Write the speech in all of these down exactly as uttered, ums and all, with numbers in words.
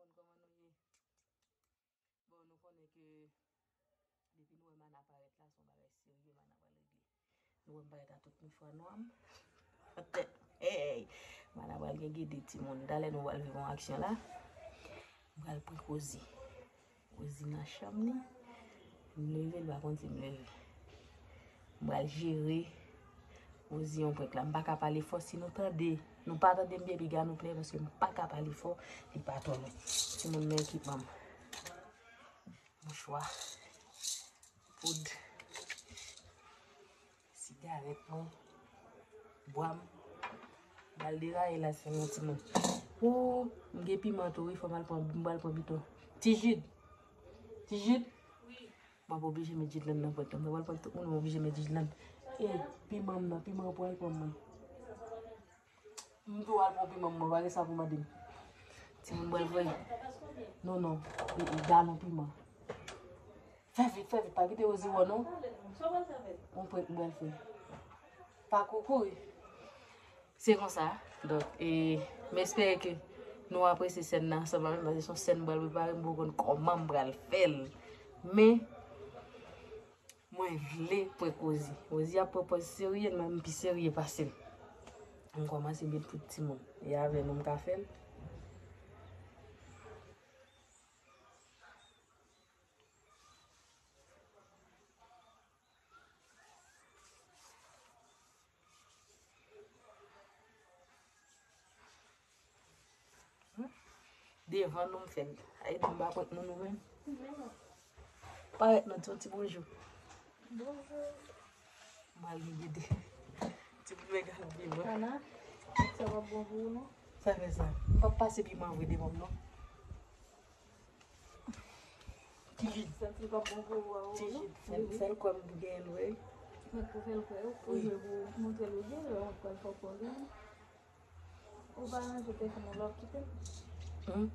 Konn kòman nou ye. Bon, nou konnen ke depi nou wè Mana parèt la, se yon bagay serye Mana pral regle. Nou wè m parèt a tout mi fwa nwa m. Hey! Mana pral gen gede timoun. Talè nou pral viv yon aksyon la. M pral pran Kozi. Kozi nan chanm li. M leve, l pa konn si m leve. M pral jere Kozi yon prank la. M pa ka pale fò. Si nou tande, nou pa tande m byen, piga nou plè, paske m pa ka pale fò. Li pa twò lwen. Timoun, men ekipman m. Mouchwa. Poud. Sigarèt mwen. Bwa m. M al deraye la, se yon timoun. Woo, m gen piman tou, wi, fò m al pran, m pral pran bidon. Ti Jid. Ti Jid. M ap oblije met Jidlan nan pòt la. M pral pran tout moun, m oblije met Jidlan. E, piman m nan, piman an pou al pran mwen. M tou al pran piman m, mwen pa gen sa pou mande m. Timoun pral voye. Non, non. E, e, galon piman. Fè vit, fè vit, pa kite Rosie wè non. Yon prank m pral fè. Pa kou kouri. Se konsa. Donk, e, m espere ke nou apresye sèn nan ansanm avè m, paske se yon sèn m pral prepare, m poko konn kòman m pral fè l. Men, mwen vle prank Rosie. Rosie ap pran pòz serye, men m pi serye pase l. M kòmanse met tout timoun. E avè nou m ka fè l. Devan nou m fè l. Ay, di m pa prank nou, nou menm. Parèt non, di yon ti bonjou. Bonjou. M al gen gede. Ti bout mega piman. Ana, sa p ap bon pou ou non? Sa fè sa. M p ap pase piman vre devan m non. Ti Jid. Santi l p ap bon pou ou a ou non? Ti Jid, fè l, fè l kwè m gen l vre. Mèt pou fè l kwè ou, ou jwe pou montre l ou gen l, ou pral fè w konnen. Ou pa ranje tèt ou non, lè w kite l. Hmm?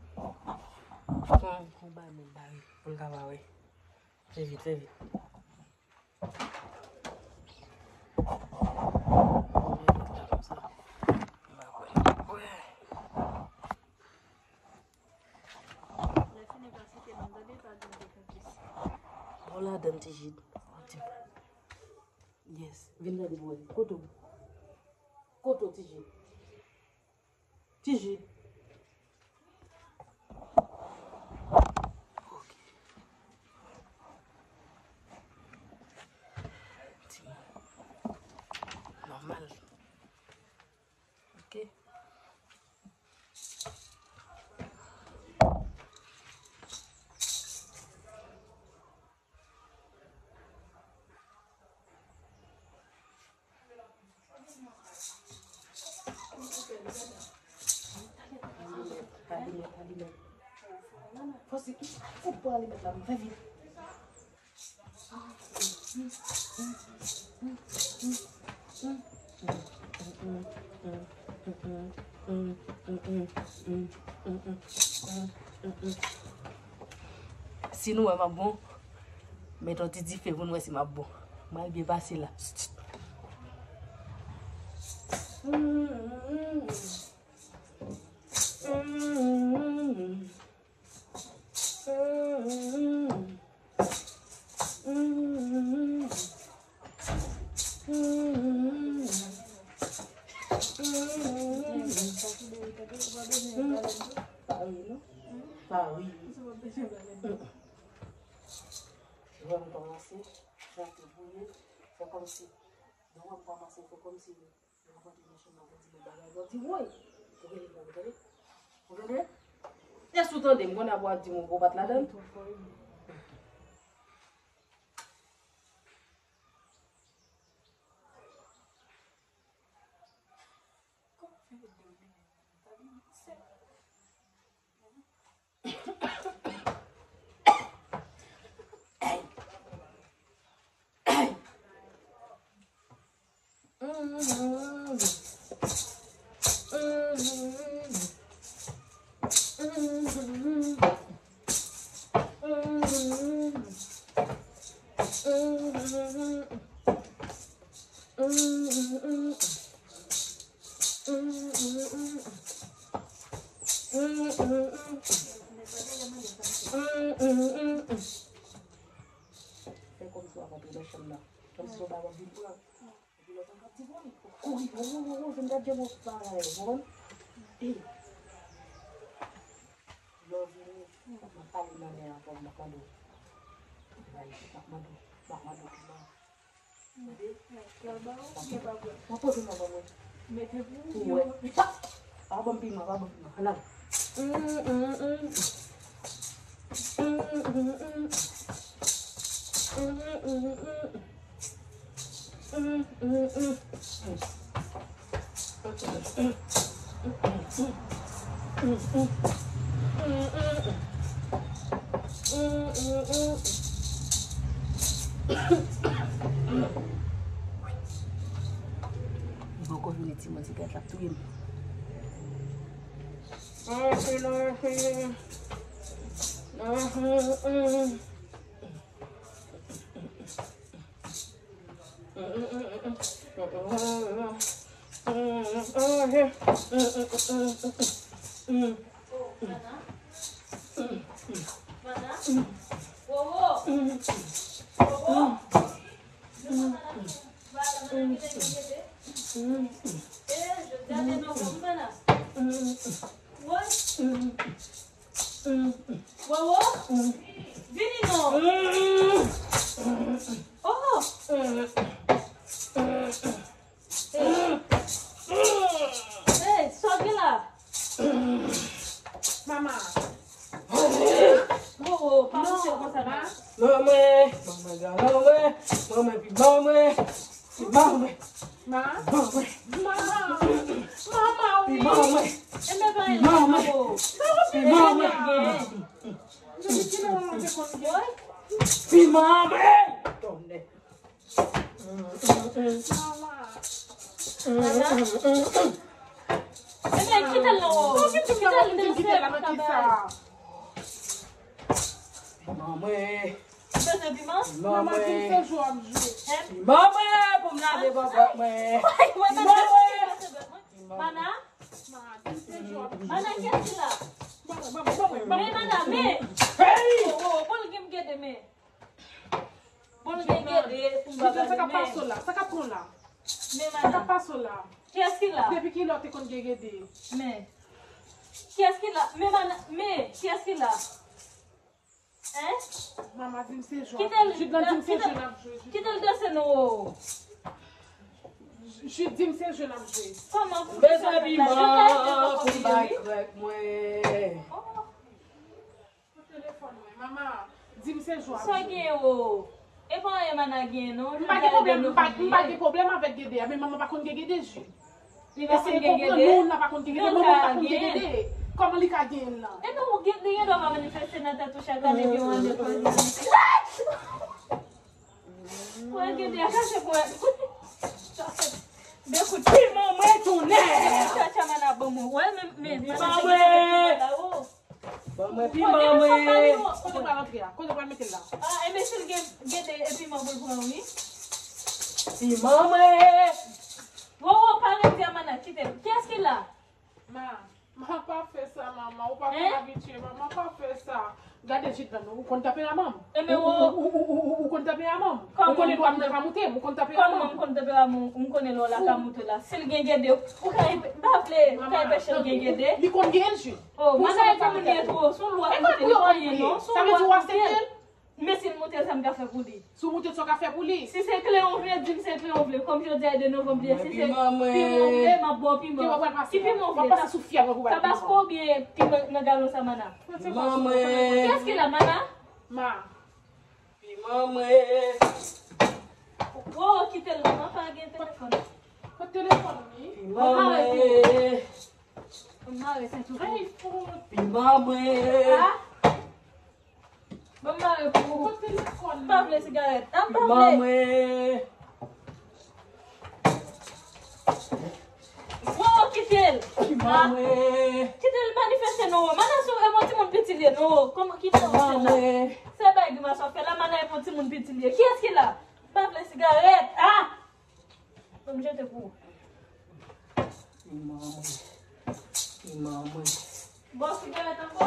Fon, fon bay moun bari pou l ka pa wè. Fè vit, fè vit. Bon, ladan, Ti Jid. Yes. Vin gade pou wè. Kote w? Kote w, Ti Jid? Ti Jid. Ok. Ti moun. Nòmal. Ok. Fò se ki fout pou alimèt la, fè vit. Si nou wè m ap bon, met yon ti dife pou n wè si m ap bon. M al byen pase la. Pa ri non. Pa ri. Lè m kòmanse, fè kòmsi. Lè m kòmanse, fè kòmsi. Lè m rantre nan chanm nan, pou di m bagay, pou di, woy! Ou gen li pou ou tande? Ou tande? Èske ou tande? M konnen ap w ap di m ou bat ladan l. Mm, mm, mm, mm. Fè kòmsi w ap antre nan chanm nan. Kòmsi w pa w ap vin pran. Epi lòt la k ap di, "Bon, kouri, wo, wo, wo, wo, vin gad jan w ap pale, w konprann?" Ey, lè w vini, m ap pale nan men an, m ap mande w. M ap mande w, m ap mande w piman. Tande? M ap poze piman ban mwen. Mete pou ou. Pou wè. Pa ban m piman, pa ban m piman. Ann ale. Li poko vini, timoun, sigarèt la ap touye m. Wowo, vini non. Oh. Hey. Hey, sa w gen la? Mama. Wowo, pa pouse konsa non. Manman, manman, manman, manman, pi manman. Manman. Ma? Manman. Mama. Mama, wi. Manman. E men pa yon manman. Manman. Manman. Pi manman. Tonnè. Mama. E men kite l non. Kite l nan kisa. Manman. Ou bezwen piman? Manman, di m se jou ap jwe. Manman, pou m lave bòbòt mwen. Manman. Mana? Ma, di m se jou ap jwe. Mana, kiyès ki la? Men, mana, men. Hey! Oh, oh, bon, l gen m gede, men. Bon, l gen gede, pou m ba gade, men. Sa k ap pase w la? Sa k ap pran w la? Men, mana. Sa k ap pase w la? Kiyès ki la? Depi kilè w te konn gen gede? Men. Kiyès ki la? Men, mana, men, kiyès ki la? Hein? Mama, di m se jwe. Kite l, Jid lan di m se jwe n ap jwe. Kite l danse non. Jid di m se jwe n ap jwe. Kòman pou sa fèt la? Bezwen piman pou m bay krèk mwen. Oh. Pou telefòn mwen, mama, di m se jwe n ap jwe. Sa gen o? E pa anyen mana gen non. M pa gen pwoblèm, m pa, m pa gen pwoblèm avèk gede a, men manman pa konn gen gede, Jid. Li pa konn gen gede. Nou, n pa konn gen gede, manman pa konn gen gede. Kòman li ka gen l lan? Epi ou gen, li gen dwa pa manifeste nan tèt ou chak ane, gen yon ane fò li manifeste. Wè gede a chache pou wè. De kout piman mwen tounen. Chacha mana ban mwen. Wè men, men, piman mwen. Ban mwen piman mwen. Kote pral antre a? Kote pral mete l la? Ah, e men si l gen, gen de, e piman pou l pran, wi. Piman mwen. Wo, wo, pa rete a mana, kite l. Kiyès ki la? Ma, ma pa fè sa, manman. Ou pa konn abitye, manman, pa fè sa. Gade Jid lan non, ou konn tanperaman m. E men ou, ou, ou, ou, ou, ou konn tanperaman m. Ou konnen lwa m nan ka moute m, ou konn tanperaman m. Kòman m konn tanperaman w? M konnen lwa w la ka moute la. Si l gen gede, ou ka enpe-, m pa vle, ou ka enpeche l gen gede. Li konn gen l, Jid. Oh, mana e pou moun li ye tou, son lwa moute, li pa anyen non, son lwa moute. Men si l moute, sa m ka fè pou li? Si w moute, sa w ka fè pou li? Si se kle w vle, di m se kle w vle. Kòm jodi a de novanm li ye, si se piman w vle, m ap ba w piman. Ki piman w vle? Tabasko oubyen piman nan galon sa, mana? Piman mwen. Kiyès ki la, mana? Ma. Piman mwen. Wo, kite l, manman pa gen telefòn. Kot telefòn li? Piman mwen. Mare senti w. Piman mwen. Ah. Ban m mare pou ou. Kot telefòn li? M pa vle sigarèt. Ah, m pa vle. Piman mwen. Wo, kite l. Piman mwen. Kite l manifeste non. Mana sou e yon timoun piti l ye non. Kòman kite l? Piman mwen. Se bay grimas w ap fè la, mana e yon timoun piti l ye. Kiyès ki la? M pa vle sigarèt. Ah! Ban m jete pou ou. Piman mwen. Piman mwen. Bon, sigarèt ankò?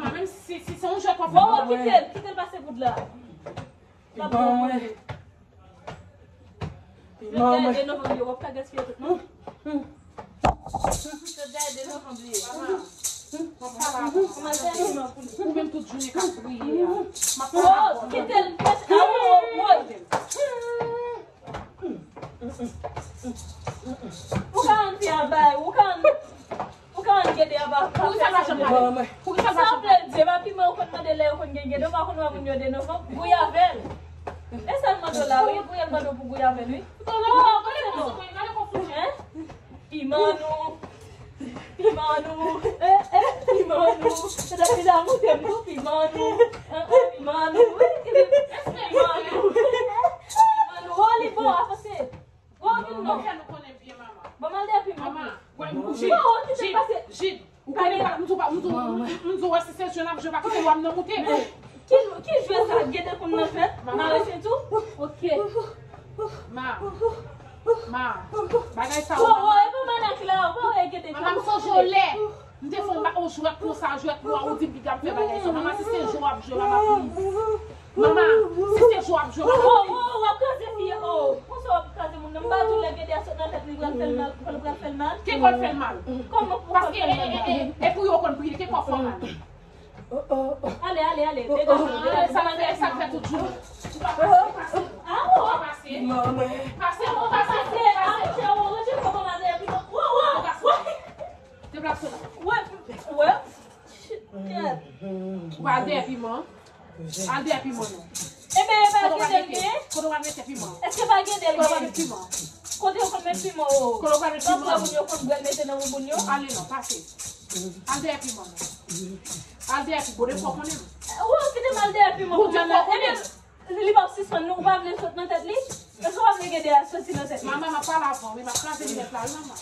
manman, menm si, si se yon jwèt w ap fè. Bon, bon, kite l, kite l pase goud la. Piman mwen. Piman mwen. Dèyè de novanm li, w ap ka gaspiye tout, non? Se dèyè de novanm li ye. Kòman dèyè piman pou li? Ou menm tout jounen k ap kriye a. M ap pale avè w. Kite l. Ou ka ann pi anba, ou ka ann, ou ka ann gede anba. Poukisa l pa janm pale? Poukisa l pa janm pale? Sa vle di, epa piman ou konn mande lè yo konn gen gede, ou pa konn wè moun yo de novanm, gouye avè l. E sa l mande w la, wi, gouye l mande w pou gouye avè l, wi. Gade konfizyon, gade konfizyon. Hein? Piman nou. Piman nou. Eh, eh, piman nou. Se dèpi la moute m tou, piman nou. Eh, eh, piman nou. Wi, piman nou. Piman nou. Oh, li bon, avanse. Bon, vin non. Bon, m al dèyè piman. Manman, wè m kou Jid. Jid, Jid. Ou konnen pa, m di w pa, m di w, m di w wè si se jwe n ap jwe, pa kite lwa m nan moute. Ki, ki jwe sa? Gede konn nan fèt? Mare sentou? Ok. Ma. Ma. Bagay sa yo. Wo, wo, e pa manak la, wo, e gede. Manman, m sonje w lè m te fè yon ba-, yon jwèt konsa, jwèt nwa, ou di m piga m fè bagay sa. Manman, si se jwe w ap jwe, manman, please. Manman, si se jwe w ap jwe, manman. Wo, wo, w ap kraze fi a, oh. Konsa w ap kraze moun nan. M pa di w lè gede a sot nan tèt li, pral fè l mal, pral, pral fè l mal. Ki kò l fè l mal? Kòman pou kò l fè l mal? Paske, e, e, e, e pou yo konn pri li, ki kò fè w mal? Ale, ale, ale, degaje w, degaje w. Sa fè, sa fè tout jounen. Ou pa pase, ou pa pase. Pase, pase, pase. Pase, pase, pase. Ranje kò w, ale, pi mal. Wo, wo, wo. Deplase w. Wè, wè. Shit. Ou pa dèyè piman. Al dèyè piman non. Ebyen, ebyen, gede l gen. Kote w al mete piman? Èske pa gen dèl gen? Kote w al mete piman? Kote yo konn met piman o? Kote w al mete piman? Moun yo konn bwè mete nan bouboun yo? Ale non, pase. Al dèyè piman nan. Al dèyè piman, de fò konnen m. Ou kite m al dèyè piman pou manman. Ebyen, li p ap sispann, non, ou pa vle sot nan tèt li? Èske ou pa vle gen de a soti nan tèt li? Manman, m ap pale avè w, wi, m ap kraze linèt la, wi, manman.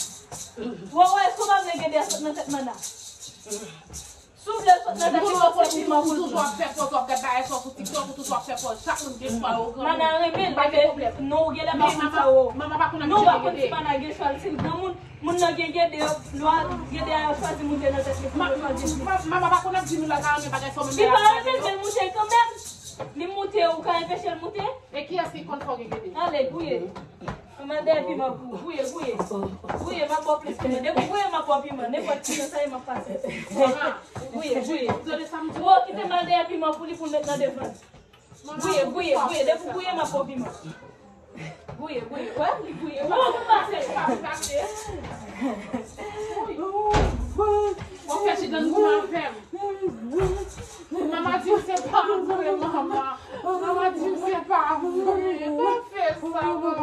Wè, wè, èske ou pa vle gen de a sot nan tèt manman? Si w vle sot nan tèt li, fòk se piman pou l pran. Ou toujou ap fè pòz, w ap gad bagay sa sou TikTok, ou toujou ap fè pòz. Chak moun gen chwa yo, granmoun. Manman renmen l, pa gen pwoblèm. Non, ou gen lè pa konn sa, o. Manman pa konn ap jere gede. Non, ou pa konn si manman gen chwa l, si l granmoun. Moun nan gen gede, lwa gede a yo chwazi moute nan tèt li pou yo chwazi plis. Manman pa konn ap di nou lè l pa renmen bagay sa, ou menm lè l ap gade yo. Li pa renmen, men l moute kanmenm. Li moute, ou ka anpeche l moute? E kiyès ki konn fè w gen gede? Ale, gouye. Manman dèyè piman pou ou. Gouye, gouye. Gouye, m ap ba w plis piman. Depi w gouye, m ap ba w piman. Nenpòt piman sa ye, m ap pase. Gouye, gouye. Ou kite m al dèyè piman pou li, pou l met nan devan. Gouye, gouye, gouye. Depi w gouye, m ap ba w piman. Gouye, gouye. Wè, li gouye. Wè, ou pase. W ap fè ti dan goumen avè m. Manman di m se pa vre, manman. Manman di m se pa vre. Pa fè sa, manman.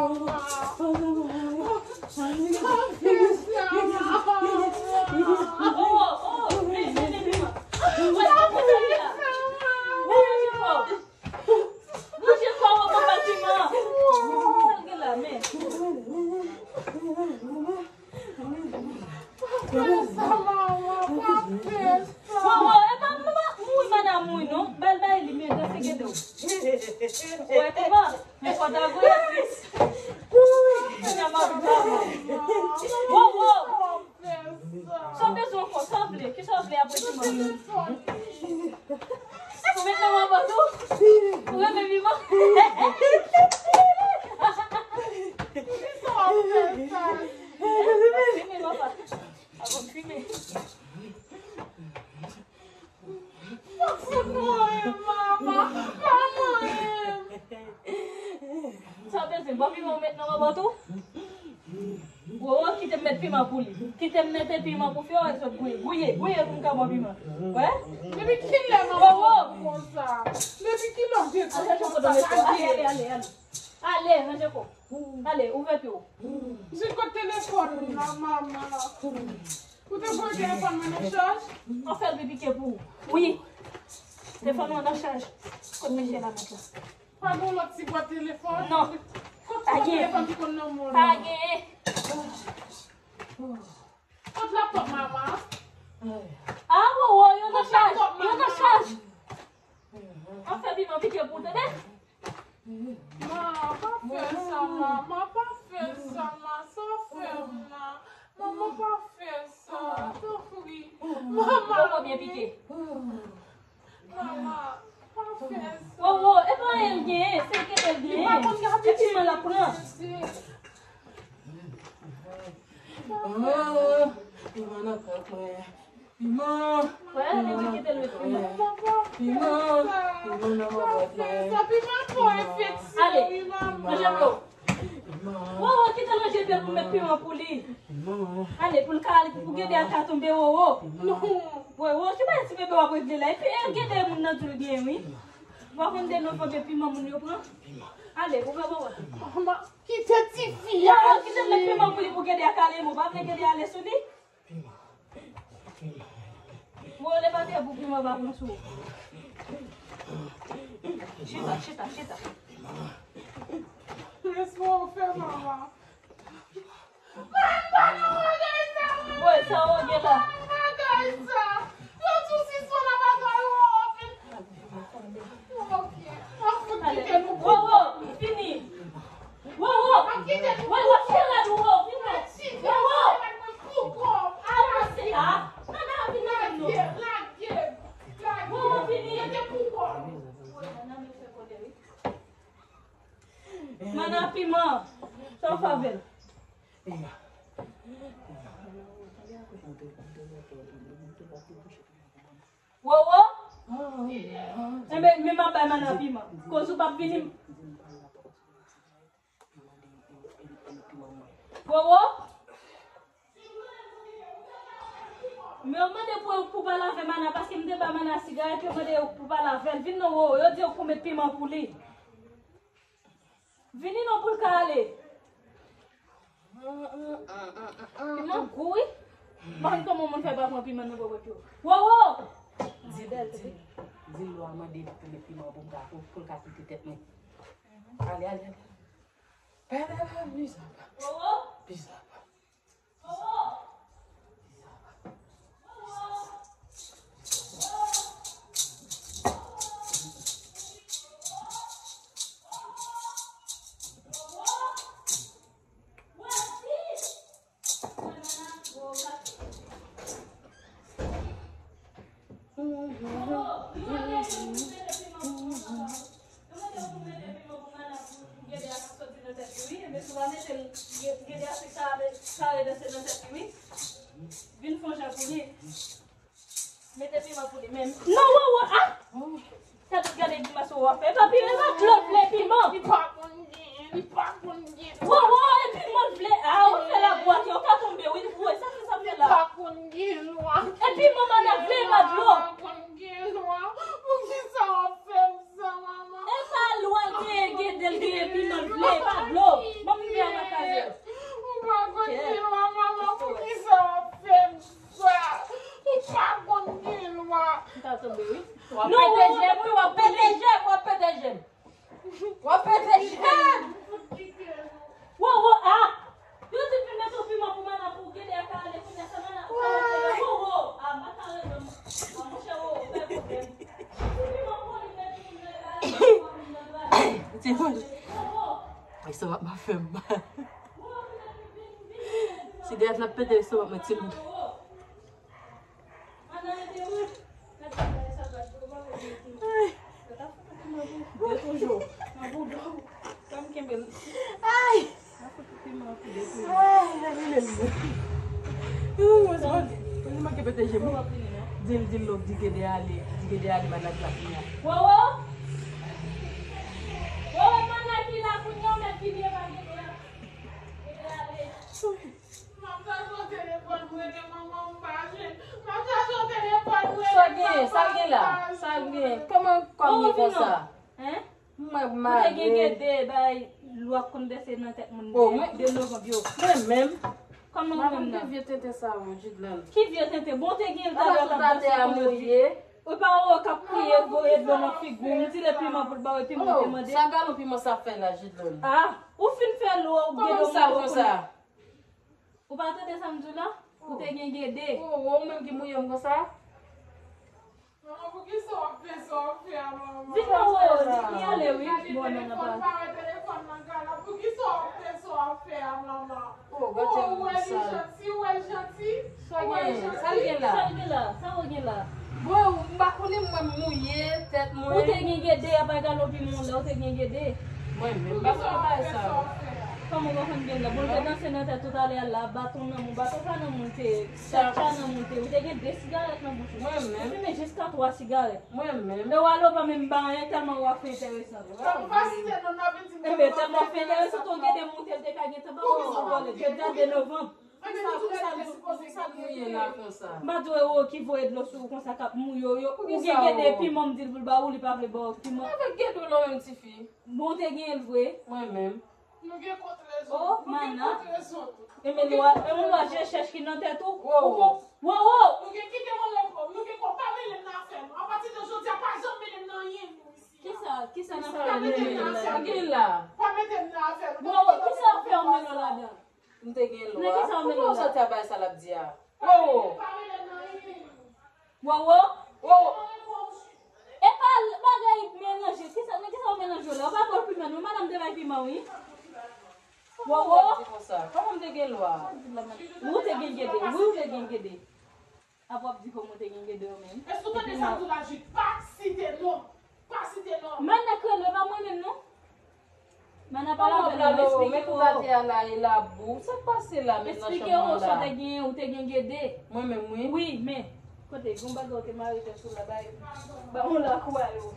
Pa fè sa, manman. Oh, oh, oh, men, men, men, men. Wè, sa pou tande la. Manje kò. Manje kò, wè, konpa piman. Sa l gen la, men. Pa fè sa, manman, pa fè sa. Bon, bon, e pa, pa, pa mouri, madam, mouri, non. Ba l, ba l, li, men, danse gede w. Wè, kouman? Men fò ta gouye plis. Kounya m ap ba w. Bon, bon. Sa w bezwen ankò? Sa w vle? Kisa w vle apre piman? Ou met nan manman tou? Ou renmen piman? Kisa w ap fè sa? Fime, papa. Avan fime. Pa fout mwen, manman. Pa mwen. Sa w bezwen? Bon, piman ou met nan manman tou? Wowo, kite m met piman pou li. Kite m mete piman pou fè w wè sot gouye. Gouye, gouye pou m ka ba w piman. Wè? Depi kilè manman w konsa? Depi kilè w gentan konsa? Ale, ale, ale. Ale, ranje kò w. Ale, ouvè pye w. Jis kot telefòn ou la, manman. Ou te voye telefòn mwen nan chaj? An fè l pi pike pou ou. Wi. Telefòn ou an nan chaj. Kot mesye la met la? Pa gen yon lòt ti bwat telefòn? Non. Kot ti bwat telefòn ki konn nan men w la? Pa genyen. Kot laptòp manman? A, wowo, yo nan chaj. Yo nan chaj. An fè piman pike pou ou, tande? Ma, pa fè sa, ma, ma, pa fè sa, ma, sa w fè m la. Manman, pa fè sa, tanpri. Manman. Wowo byen pike. Manman, pa fè sa. Wowo, e pa anyen l genyen, se gede l genyen. E piman l ap pran. Oh, piman nan kòk mwen. Piman! Wè, li di kite l met piman. Piman! Piman nan mwen. Sa piman fò efektif. Ale, manje dlo. Wowo, kite l ranje pye l pou met piman pou li. Ale, pou l ka, pou gede a ka tonbe, wowo. Non. Wowo, ki bagay ti bebe w ap regle la? Epi, e gede moun nan di l gen, wi. Ou pa konn de nòt konbyen piman moun yo pran? Ale, ou pa wè. Kite tifi a. Wowo, kite l met piman pou li pou gede a kale, mwen pa vle gede ale sou li. Piman. Piman. Bon, lè pa te pou piman pa pran sou ou. Chita, chita, chita. Respè w fè manman. Mwen pa nan bagay sa, mwen. Woy, sa w gen la? Bagay sa. Yo di w sispann nan bagay ou, ou fin. Ok. Mwen fout kite nou. Wowo, fini. Wowo! Woy, w ap fè rad ou, wo, vin non. Wowo! Avanse a. Nana, vin avè m non. Wowo, vini. Mana piman. Sa w fè avè l? Wowo? Enben, men m ap bay mana piman. Koz ou p ap vini. Wowo? Men yo mande pou, pou pale avè mana, paske m te ba mana sigarèt, yo mande pou pale avè l. Vin non, Wowo, yo di yo pou met piman pou li. Vini non pou l ka ale. Piman gou wi. M pa konn kòman moun fè pa pran piman nan bòbòt yo. Wowo! Di l, di l, di l lwa mande li pou met piman pou m ka, pou, pou l ka kite tèt mwen. Ale, ale, ale. Pèpè, pèpè, bizaba. Wowo! Bizaba. Wowo! Vin fè yon jan pou li. Mete piman pou li menm. Non, Wowo, ah! Sa tout gade grimas Wowo ap fè. Epa piman, epa dlo vle piman. Li pa konn gen, li pa konn gen. Wowo, e piman vle. Ah, ou fè labwa, ou ka tonbe, wi, ou wè sa, sa fè la. Li pa konn gen lwa. E piman, madan, vle, epa dlo. Li pa konn gen lwa. Poukisa w ap fè m sa, manman? Epa lwa l genyen, gede l genyen, piman vle, epa dlo. Ban m fè yon makaze. Ou pa konn gen lwa, manman, poukisa w ap fè m sa? Ou pa konn gen lwa. M ta tonbe, wi. W ap pete je m, wi, w ap pete je m, w ap pete je m. W ap pete je m. Wowo, ah! Yo di vin met yon piman pou mana pou gede a ka ale kounye a sa mana. Wowo, ah, makarèl nan. Ah, monchè, Wowo, fè pwoblèm. Ti piman pou li met pou gede a ale. Ti moun. Wowo. Estomak pa fè m mal. Si dèyè la pete, estomak mwen ti moun. Ay. Ay. Ay, la vin el. Ou, mwen se mwen, mwen se manke pete je m. Di l, di l lòk, di gede ale, di gede ale, manak la kounye a. Wowo! Wowo, manak ki la kounye a, ou mèt vini epa gede a. Gede ale. M ap chache w telefòn, m rele manman m pa jwenn. M ap chache w telefòn, m rele papa m pa jwenn. Sa gen, sa gen la? Sa gen? Kòman kòm ye konsa? Hein? Mwen mare. Ou te gen gede bay lwa konn vèse nan tèt moun de novanm yo. Mwen menm. Kòman ou menm nan? Vye tenten sa yo, Jidlan. Ki vye tenten? Bon, te gen l talè k ap danse pou mouye. Ou pa wè k ap kriye, voye dlo nan figi w. M di l e piman pou l ba w, e piman ou te mande. Sa galon piman sa fè la, Jidlan? Ah, ou fin fè lwa, ou gen dlo mouye konsa. Ou pa tande sa m di w la? Ou te gen gede. Ou, ou menm ki mouye m konsa? Manman, poukisa w ap fè sa w ap fè a, manman? Vin non, Wowo, li ale, wi. Bon, non, nan pa. Mare telefòn nan kay la. Poukisa w ap fè sa w ap fè a, manman? Oh, gade sa. Ou wè li janti, ou wè l janti. Sa gen, sa l gen la? Sa l gen la? Sa w gen la? Bon, m pa konnen mwen mouye tèt mwen. Ou te gen gede, apa galon piman la, ou te gen gede. Mwen menm, m pa konn bagay sa. Kòman w pa konn gen la? Bon, l te danse nan tèt ou talè a la, baton nan men w, baton pa nan men w te, tchatcha nan men w te, ou te gen de sigarèt nan bouch ou. Mwen menm. Ou fimen jiska twa sigarèt. Mwen menm. E w ale w pa menm ba anyen tèlman w ap fè enteresan. Tèlman w ap fè enteresan. Enben, tèlman w ap fè enteresan, tou gede moun te, te ka gen tan ba w yon vòlè. Jodi a de novanm. Kisa, kisa, kisa l mouye la konsa? M pa di w e Wowo ki voye dlo sou ou konsa k ap mouye w yo. Ou gen gede piman m di l pou l ba ou, li pa vle ba w piman. Avèk gede w la menm tifi. Bon, w te gen l vre. Mwen menm. Nou gen kont rezon. Oh, nou gen kont rezon tou. E men lwa, e men lwa je chèch ki nan tèt ou. Wowo. Wowo. Nou gen kite mwen repo m. Nou gen kò pa mele m nan afè m. Apati de jodi a, pa janm mele m nan anyen nou isi a. Kisa, kisa n ap fè nan afè m? Sa gen la? Pa mete m nan afè m. Wowo, kisa w ap fè w mele w ladan? M te gen lwa. Nan kisa w mele w la? Poukisa w soti a bay sa l ap di a? Wowo. Wowo? Wowo. E pa bagay melanje. Kisa, nan kisa w melanje w la? Ou pa bò piman non, madanm te bay piman wi. Wowo. Di konsa. Kòman m te gen lwa? Ou te gen gede. Wi, ou te gen gede. Apa w ap di kòman w te gen gede w menm? Èske w tande sa m di w la, Jid? Pa site non. Pa site non. Mana k rele, pa mwen menm non. Mana pa la bèl non, eksplike Wowo. Eksplike Wowo sa w te genyen, ou te gen gede. Mwen menm wi. Wi, men, kote, gon bagay ou te mare tèt ou la, bay, ba yon lakou a yo.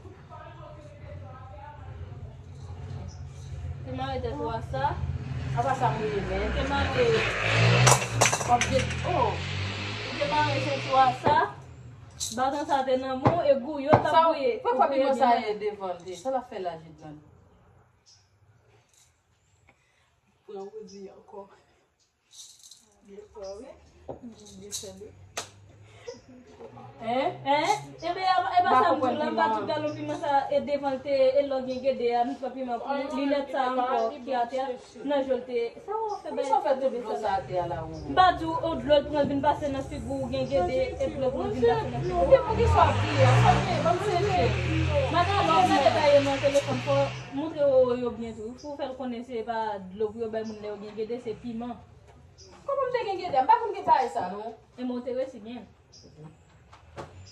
Te mare tèt ou a sa. Apa sa mouye men. Te mare. W ap jet, oh. Te mare senti w a sa. Baton sa te nan men w, e gouye w t ap gouye. Sa w, fè piman sa ye devan l te. Sa l ap fè la, Jidlan? Ou di ankò. Gen fwa, wi. Gen sèl, wi. Hein? Hein? Ebe, e pa sa m di w la, m pa di w galon piman sa, e devan l te, e lò gen gede a, m pran piman pou li, linèt sa ankò ki atè a, nan je l te, sa w ap fè bay sa dlo sa atè a la, ou? M pa di w, o dlo l pran l vin pase nan figi w, gen gede, e dlo l pran l vin pase nan figi w. Epi poukisa w ap kriye a? Sa w ye? Ban m seche. Madanm, lè w gade bagay yo nan telefòn, fò w montre yo, yo byen tou. Fò w fè l konnen se pa dlo pou yo bay moun lè yo gen gede, se piman. Kòman m te gen gede? M pa konn gen bagay sa, non. E mwen te resi gen.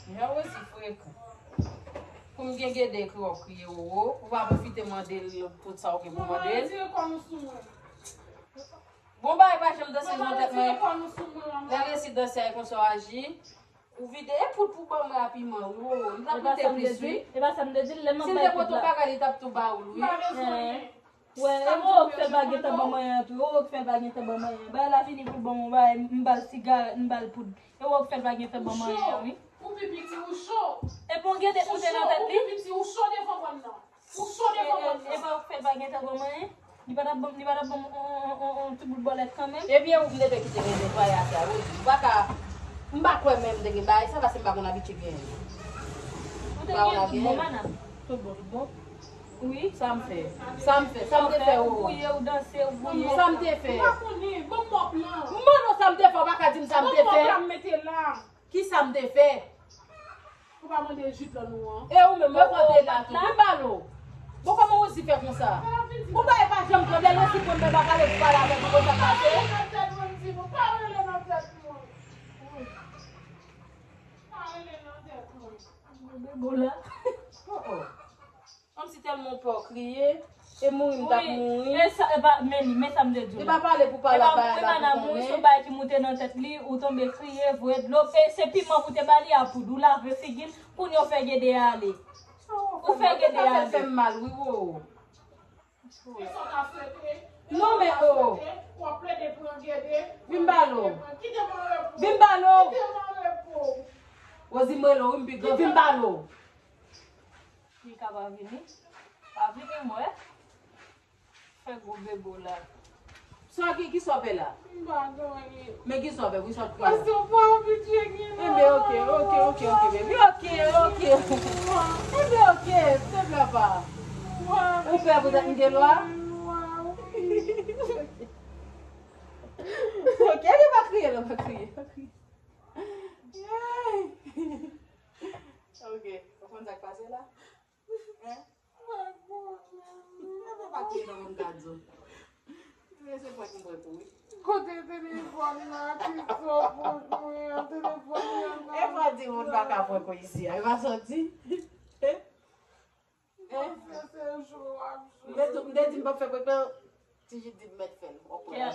Jan w resi frekan. Pou m gen gede, ekri w ap kriye, wowo. Ou pa pwofite mande l tout sa w gen pou mande l. Bon, bagay pa janm danse nan tèt mwen. Lè resi danse a, e konsa w aji. Ou vide e poud pou ban mwen a piman, wi, wowo. Li t ap moute plis, wi. E pa sa m te di l, lè m ap bay poud la. Si l te pote yon bagay, li t ap tou ba ou l, wi. Wè, e ou k fè l pa gentan ban mwen an tou. E ou k fè l pa gentan ban mwen an. Bagay la fini pou l ban mwen, bagay, m ba l sigarèt, m ba l poud. E ou k fè l pa gentan ban mwen an, wi. Ou pi piti, ou cho. E bon, gede, ou te nan tèt li. Ou pi piti, ou cho devan mòn nan. Ou cho devan mòn nan. E pa ou k fè l pa gentan ban mwen an. Li pa t ap ban m, li pa t ap ban m on, on, on, on ti bout bòlèt kanmenm. Ebyen, ou vle te kite men netwayaj la, wi. Ou pa ka, m pa kwè menm te gen bagay sa, paske m pa konn abitye genyen. Ou te genyen tout bon, mana. Tout bon, tout bon. Wi. Sa m fè? Sa m fè? Sa m te fè, ou? Ou gouye, ou danse, ou gouye. Sa m te fè? M pa konnen. Ban m mòp lan. M mande w sa m te fè, ou pa ka di m sa m te fè. Ban m mòp lan, m mete la. Ki sa m te fè? Ou pa mande jip lan nou an? E ou menm, ou konte la tou. Vin ba l ou. Bon, kòman ou si fè konsa? Ou pa e pa janm konte, lè si konn mwen pa pale pou pale avèk ou, konsa pase. Pa rele nan tèt mwen, di nou, pa rele nan tèt mwen. Pa rele nan tèt mwen. Bebe la. Oh, oh. Kòmsi tèlman w pè w kriye, e mouri m t ap mouri. E sa, e pa, men li, men sa m te di w. Li pa pale pou pale, pa bagay la pou konnen. Mouri, se yon bagay ki moute nan tèt li, ou tonbe kriye, voye dlo, e se piman pou te ba li a poud, ou lave figi l, kounye a w fè gede a ale. Ou fè gede a ale. Fè m mal, wi, wo. Non, men, oh. Vin ba l ou. Vin ba l ou. Rosie, m rele w, wi, m pi gran, vin ba l ou. Li ka pa vini. Pa vini, mwen. Fè gwo bebe w la. Sa ki, ki sa w fè la? M pa gen anyen. Men ki sa w fè, ki sa w fè la? Paske w pa abitye gen la. Enben, ok, ok, ok, ok, baby. Ok, ok. Enben, ok, se papa. Ou pè poutèt m gen lwa? Ok, enben pa kriye, non, pa kriye, pa kriye. Ok, ou konn sa k pase la? Hein? Mwen pa kriye nan moun ka di w. Men se prank m prank ou, wi. Kote telefòn nan? Ki sa w prank mwen an? Telefòn nan. E pa di moun pa ka prank ou isi a. E pa sòti. Mwen fè se jou ap jou. M te di m p ap fè prank nan. Ti Jid di m mèt fè l.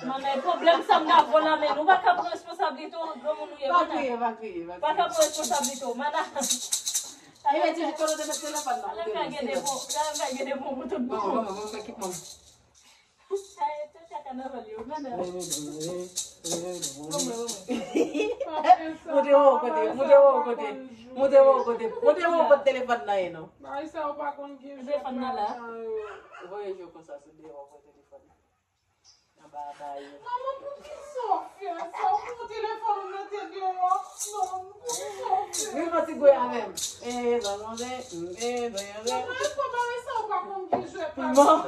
Manman, e pwoblèm sa m ta vo la, men nou pa ka pran responsablite w, granmoun ou ye. Pa kriye, pa kriye, pa kriye. Pa ka pran responsablite w, mana. E men Ti Jid, kote w te met telefòn nan? Alè fè gede bon, alè fè gede bon pou tout bon. Manman, manman, manman, ekip manman. Ay, tout sa kanaval yo, mana. Moute wo kote, moute wo kote, moute wo kote, moute wo kote telefòn nan ye non. Bagay sa yo pa konn gen jwèt lajan yo. Voye je w konsa sou deyò, voye telefòn nan. Anba aba yo. Manman, poukisa w fè sa? Ou pran telefòn ou mete deyò? Non, poukisa w fè sa? Vin fè ti gwe avè m. Eh, zanzanze, eh, zanzanze. Manman, èske w pa wè sa? Ou pa konn gen jwèt lajan.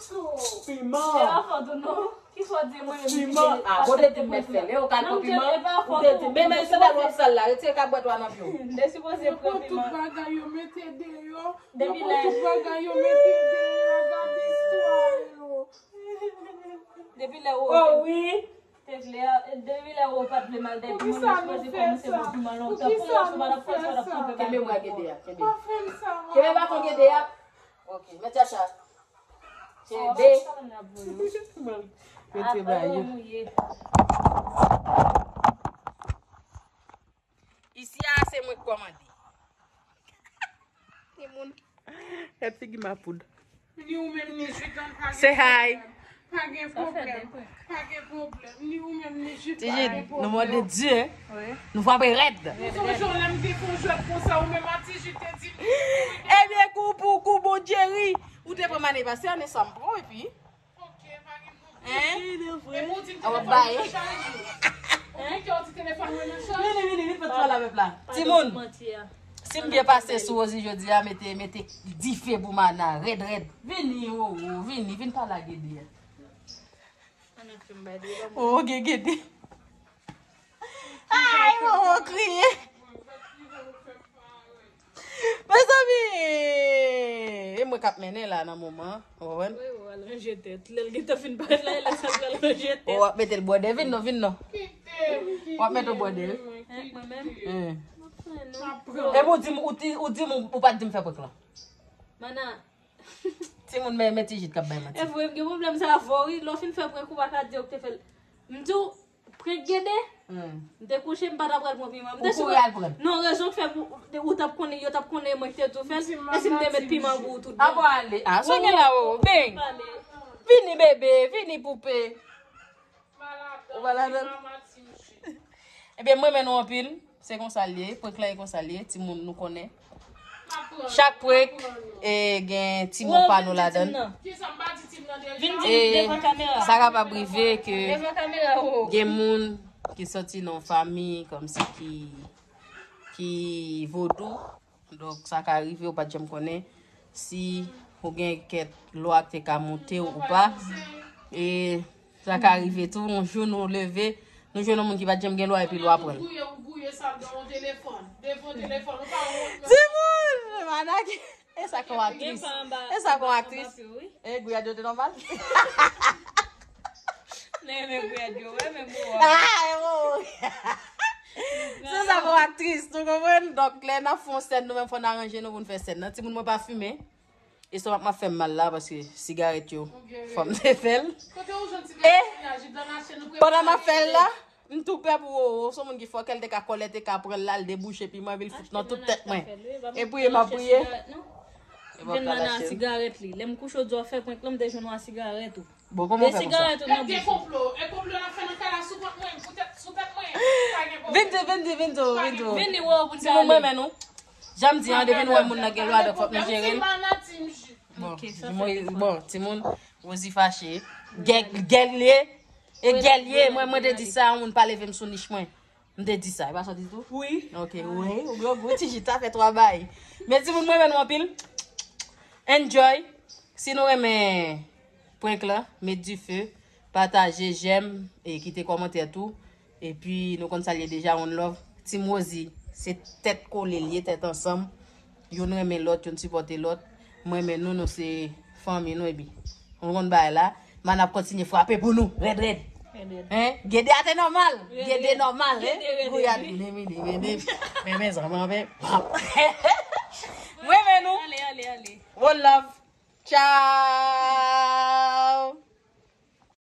Piman. Piman. Se pa fòt ou non. Kisa w di mwen menm ki te... Ah, bon, te di m mèt fè l. E ou k al pran piman, ou te di, men, men sandal w ap sal la, retire kabwèt w a nan pye w. M te sipoze pran piman. Yo pran tout bagay, yo mete deyò. Yo pran tout bagay, yo mete deyò. Gade istwa yo. Depi lè ou... Oh, wi. Te vle, depi lè ou pa t vle m al dèyè piman, yo sipoze kòmanse ban piman lontan. Pou yo, si w pa t ap fè, si w pa t ap fè, kenbe bwa gede a, kenbe. Pa fè m sa, mama. Kenbe baton gede a. Ok, men Tchacha. Kenbe. Mete ba yo. Isi a, se mwen k kòmande. Timoun. Gad figi mapoud. Ni ou menm, ni Jutan, pa gen pwoblèm. Say hi. Pa gen pwoblèm. Pa gen pwoblèm. Ni ou menm, ni Jutan, pa gen pwoblèm. Ti Jid, nou mande Dye. Wi. Nou frape rèd. Ou sonje w lè m te fè yon jwèt konsa, ou menm a Ti Jid te di m. Ebyen, kou pou kou, bon Dye ri. Ou te pran m ane pase, ane sa m pran w, epi. Ok, pa gen pwoblèm. Hein? A w ap bay. Vini, vini, vini, fè ti pale avèk la. Timoun, si m byen pase sou Rosie jodi a, mete, mete dife pou Mana, rèd, rèd. Vini, oh, oh, vini, vin pale a Gede a. Oh, Gede. Ay, oh, oh, kriye. Mezanmi, e mwen k ap mennen la nan moman an, ou konprann? Wi, ou al ranje tèt. Lè l gentan fin parèt la, e lè sa l pral ranje tèt. Ou ap mete l bòdè, vin non, vin non. Ou ap mete l bòdè, wi. Hein, mwen menm? Hmm. Epi ou di m, ou di, ou di m, ou pa t di m fè prank lan. Mana. Timoun, men, men Tijit k ap bay manti. E vre, m gen pwoblèm sa avè w, wi. Lè w fin fè prank, ou pa ka di yo k te fè l. M di w, prank Gede? Hmm. M te kouche, m pa t ap pral pran piman. M te... Ou kouri al pran l? Non, rezon k fè pou, ou t ap konnen, yo t ap konnen mwen ki te di w fè l. E si m te met piman pou ou tout bon? Apa ale. Ah, sa w gen la, oh, beng. Vini, bebe, vini, poupe. Ou pa ladan l? Ebyen, mwen renmen nou anpil. Se konsa l ye. Prank lan e konsa l ye. Timoun, nou konnen. Chak prank, e, gen timoun pa nou ladan l. Vin di devan kamera. Sa kapab rive ke gen moun ki soti nan yon fanmi kòmsi ki, ki vodou. Donk, sa ka rive, ou pa t janm konnen si ou gen kèk lwa ki te ka monte ou pa. E sa ka rive tou, yon jou nou leve, nou jwenn yon moun ki pa t janm gen lwa epi lwa pran l. Timoun! Mana ki, e sa k yon aktris. E sa k yon aktris. E gouyad yo te nòmal. Nan renmen gouyad yo, wè, men bon. Ah, e bon. Se sa k yon aktris, nou konprann? Donk, lè n ap fè yon sèn, nou menm fò n aranje nou pou n fè sèn nan. Timoun, mwen pa fimen. Estomak m ap fè m mal la, paske sigarèt yo, fò m te fè l. E, pandan m ap fè l la, m tou pè pou Roro. Se yon moun ki fò, kè l te ka kòlè, te ka pran l la, l debouche piman, epi l fout nan tout tèt mwen. E priye, m ap priye. Vin nan sigarèt li. Lè m kouche, w di w ap fè prank lan, m te jwenn w a sigarèt ou. Bon, kòman w fè konsa? Sigarèt ou nan bouch ou. E konplo, e konplo n ap fè nan kay la sou kont mwen, pou tèt, sou tèt mwen. Pa gen pwoblèm. Vin di, vin di, vin di, vin di. Vin di, Roro, pou n sa ale. Timoun, mwen renmen nou. Jan m di an, depi nou wè moun nan gen lwa, donk fòk nou jere l. Bon, timoun, bon, timoun, Rosie fache. Gè, gè l ye. E gè l ye, mwen, mwen te di sa, yon moun pa leve m sou nich mwen. M te di sa, e pa sa w di tou? Wi. Ok, wi, ou gwo gwo ti chita fè twa bay. Men timoun, mwen renmen nou anpil. Enjoy. Si nou renmen prank lan, met dife, pataje, jèm, e kite kòmantè tou. Epi nou konn sa l ye deja, one love. Team Rosie, se tèt kole l ye, tèt ansanm. Youn renmen lòt, youn sipòte lòt. Mwen renmen nou, nou se fanmi nou, epi nou konn bagay la. Mana ap kontinye frape pou nou, rèd rèd. Hein? Gede a te nòmal. Gede nòmal, hein? Gouyad, vini, vini, vini. Men, men, zanmi, men. Mwen renmen nou. Ale, ale, ale. One love. Ciao.